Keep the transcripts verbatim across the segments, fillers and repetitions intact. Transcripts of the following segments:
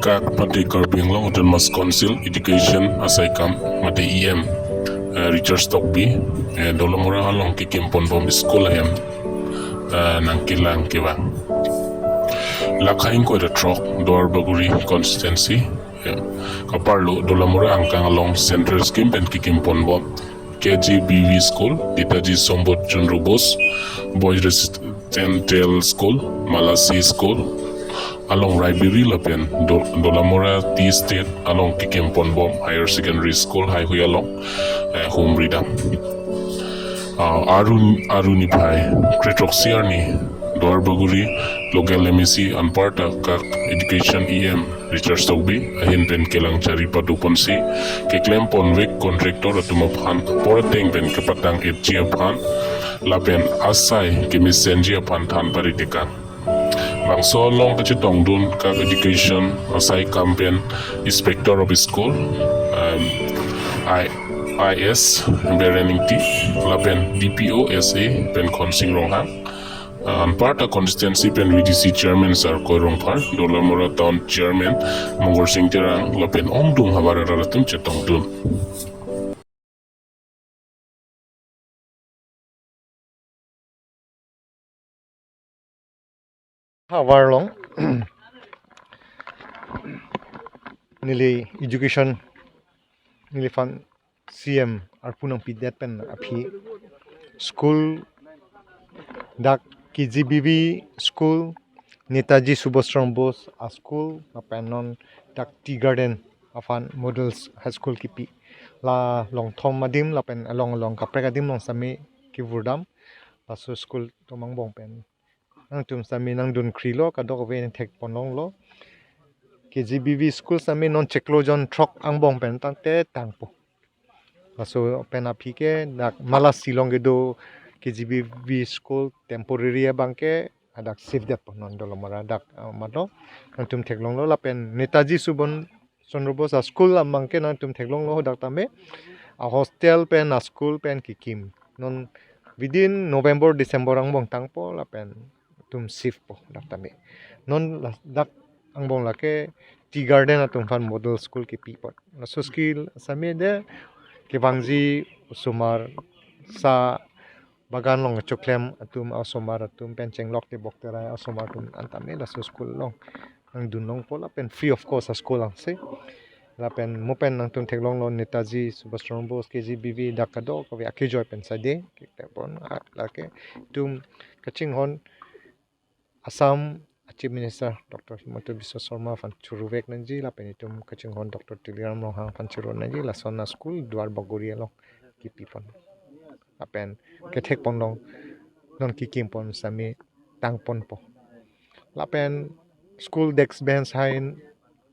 Kak mate Karbi Anglong Autonomous Council Education asaikam mate E M, eh, Richard Tokbi, eh, Dolamara along kekim ponbom school ahem, eh, nangkelang kevang. Lakha ingkoi ra throk Duar Bagori constituency, eh, kaparlo Dolamara angkang along central scheme pen kekim ponbom K G B V school, Netaji Subhash Chandra Bose Boys Residential School, Malasi school along library lapen Do-, Dolamara Tea Estate along kekim ponbom higher secondary school haihui along, eh, humridam. Ah, Arun, Aruni Phai, Kretroksi Arni, Duar Bagori, local M A C anparta kak education E M Richard Tokbi ahin pen kelang chari paduponsi keklem ponvek contractor atum aphan apor ateng pen kepatang-etji aphan lapen asai kemesenji aphan than paritekang. Bangso along kachetongdun kak education asaikam pen Inspector of School, um, I, I S Beren Ingti lapen D P O S A pen Khonsing Ronghang. Anparta constituency pen V D C chairman Sarkoi Rongphar, Dolamara town chairman Mongol Sing Terang lapen ongdung havar arat atum chetongdun. Havar along neli education neliphan C M arpu nangpidet pen aphi school dak K G B V school, Netaji Subhash Chandra Bose a school, lapen non dak Tea Garden aphan models high school kipi. La longthom adim lapen along along kaprek adim along sami kevurdam. Laso school atum angbong pen nangtum sami nangdunkrilo, kadokave thek ponlonglo. K G B V school sami non chiklo jon throk angbong pen tangte tangpo. Laso pen aphi ke dak Malasi along kedo K G B V school temporary abang ke hadak shift detpo non Dolamara dak, ah, matlo nangtum theklonglo lapen Netaji Subhash Chandra Bose a school abang ke nangtum theklonglo hadak tame a hostel pen a school pen kekim. Non within November, December angbong tangpo lapen atum shift po dak tame. Non la-, dak angbong lake Tea Garden atum aphan model school kipi apot. Laso school sami de kevangji osomar sa bagan along choklem atum, osomar atum pen chenglok tebok terai osomar atum an tame laso school along nangdunlongpo lapen free of cost a school angse. Lapen mo pen nangtum theklonglo Netaji Subhash Chandra Bose K G B V dak kadokave akejoi pen sade kepon a lake itum kachinghon Assam Chief Minister Doctor Himanta Biswa Sarma aphan churuvek nangji lapen itum kachinghon Doctor Tuliram Ronghang aphan churu nangji, lason a school Duar Bagori along kipi pon. Lapen kethek ponlong non kekim pon sami tang ponpo. Lapen school desk bench hai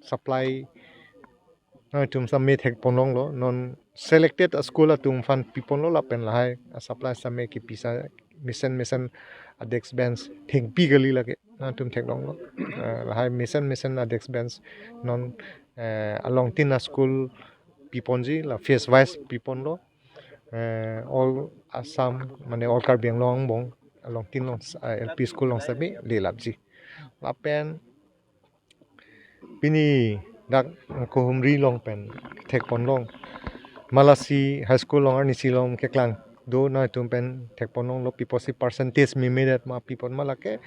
supply nangtum sami thek ponlonglo, non selected a school atum aphan pi ponlo lapen lahai a supply sami kepisa mesen mesen a desk bench thengpi kali lake nangtum theklonglo. Eh, lahai mesen mesen a desk bench non, eh, along tin a school pi ponji la phase wise pi ponlo. Eh, all Assam mane all Karbi Anglong angbong along tin along, eh, L P school along sami lelapji. Lapen pini dak kohumri along pen thek ponlong. Malasi High School along arnisi along keklang do nangtum pen thek ponlonglo, pi apotsi percentage memedet ma pi pon ma lake.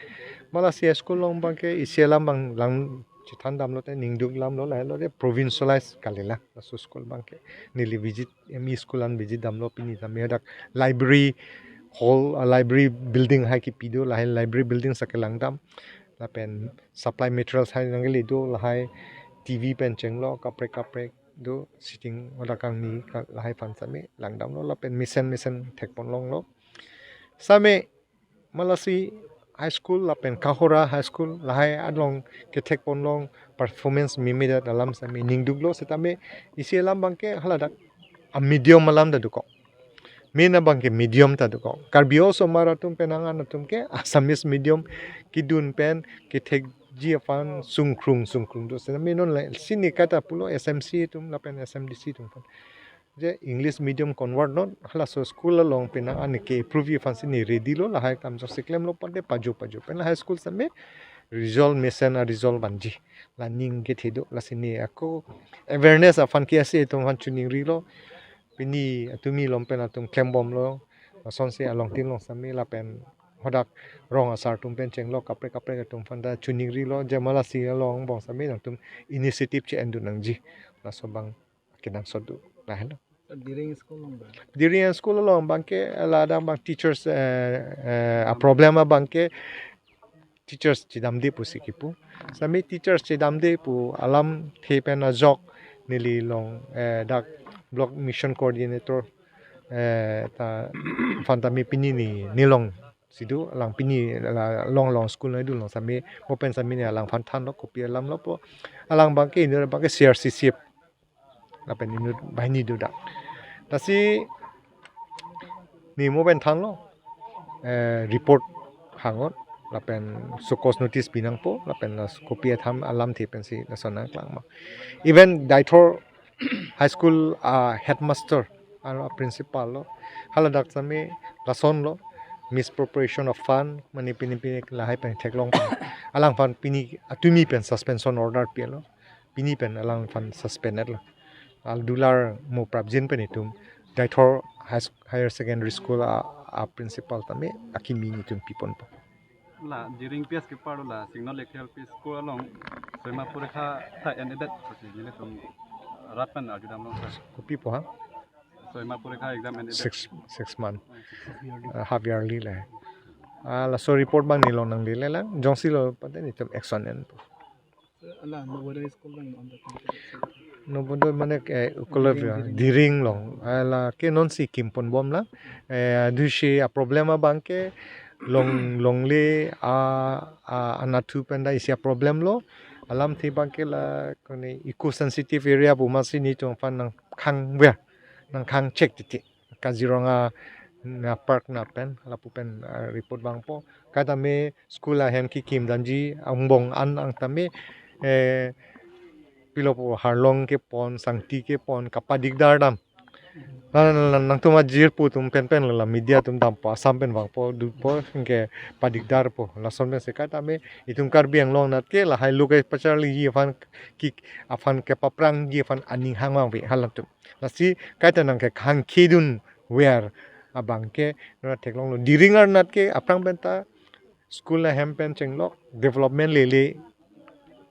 Malasi High School along abangke isi alam abang lang chethan damlote ningduk damlo lahai lote provincialize kali la laso school abangke. Neli visit M E school an visit damlo pini tame dak library hall, ah, library building hai kipi do lahai library building sa kelang dam. Lapen supply materials hai nangkele do lahai T V pen chenglok kaprek kaprek do sitting oda kangni ka lahai aphan sami lang damlo lapen mesen mesen thek ponlonglo. Sami Malasi High School lapen Kahora High School lahai along kethek ponlong performance memedet alam sami ningduklo setame isi alam abangke haladak a medium alam ta dokok. Main abangke medium ta dokok. Karbi osomar atum penang an atum ke Assamese medium kedun pen kethekji aphan sungkrung sungkrung do. Seta main non la sini kata pulo S M C atum lapen S M D C atum aphan je English medium convert non halaso school along penang an ke approve aphansi ne ready lo, lahai kam jongsi klemlo pon de pajo pajo pen la high school sami result mesen a-result vanji. La ning kethe do, lasi ne ako awareness aphan ke ase itum aphan choningrilo. Pini atumi lom pen atum klembomlo. Lasonsi along tin long sami lapen hadak rong asar atum pen chenglok kaprek kaprek atum aphan ta choningrilo. Jemala si along angbong sami nangtum initiative che-endun nangji. Laso abang kenangsot do. Lahelo. Diring school along abang. Diring school along abang ke, la adang abang teachers, eh, eh, a-problem abang ke teachers chedamde pusi kipu. Sami teachers chedamde pu alamthe pen ajok neli along, eh, dak block mission coordinator, eh, ta aphan tame pini ne, ne alongsi do, alang pini la along along school nangdun long sami, mo pen sami ne alangphan thanlo, kopi alamlo pu. Alang abang ke inut abang ke C R C C F lapen inut banghini do dak. Lasi ne mo pen thanlo, eh, report hang-ot lapen show cause notice pi nangpo lapen la kopi atham alamthe pensi lason nangklang ma. Even Deithor High School a-headmaster aro a-principal lo, hala dak sami lasonlo, misappropriation of fund, mane pini pini lahai pen theklong pen alangphan pini atumi pen suspension order pilo. Pini pen alangphan suspended lo. Al dular mo prapjin pen itum Deithor High Sch-, Higher Secondary School a, a-principal tame akimi nelitum piponpo. La Diring P S kepar la Singnol L P School along soima porikha ta endet pusi nelitum rat pen arjudamlong sir. Kopi po ha? Soima porikha exam endet. Six, six month. Oh, six month. Uh, half yearly le. Ah, laso report abang ne along nangle le lang. Jongsi lo pate nelitum action enpo. Ala Navodaya school abang on the contract. Navodaya mane, eh, Ukolovi, Diring, Diring. Diring along. Ala ke nonsi kimponbom lang. Eh, dusi a-problem abang ke long, longle a, a, anatthu pen ta isi a-problem lo. Alamthe abang ke la kone eco sensitive area pu masi nelitum aphan nangkhang ver, nangkhang chek titi. Kaziranga na park na pen, lapu pen, ah, report vangpo. Kaita tame school ahem kekim damji angbong an ang tame, eh, pilo pu harlong kepon, sangti kepon, kapadikdar dam. Na, na, na, nangtum ajir pu atum pen pen la media atum dampo, Assam pen vangpo, dupo, ke padikdarpo. Lason pensi kaita tame itum Karbi Anglong anat ke lahai lo kepacharliji aphan, ki aphan kepaprangji aphan aning hang vangve halatum. Lasi kaita nangkekhang kedun ver abang ke nora theklonglo. Diring arnat ke aphrang pen ta school ahem pen chenglok development lele,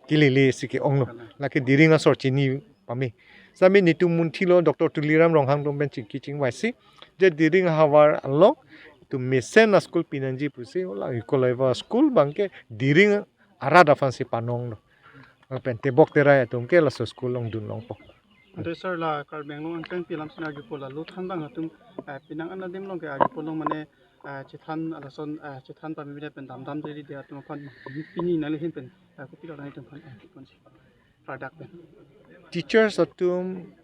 kelele si ke-onglo. Lake Diring asor chini pame. Sami nelitum munthilo Doctor Tuliram Ronghang atum pen chingki chingvaisi, je Diring ahavar along itum mesen a-school pinangji pusi, la Ukolovi school abang ke Diring arat aphansi panonglo. Lapen tebok terai atum ke laso school along dunlongpo. Ante sir, la Karbi Anglong angkang pi alam sina arjupo, la lo than abang atum, eh, penang an adim along ke arjupo long mane, eh, chethan alason, eh, chethan pamimile pen damdam deri de atum aphan pini nangli ahin pen, eh, kopi lo nangtum aphan, eh, pi ponsi. Product pen. Teachers atum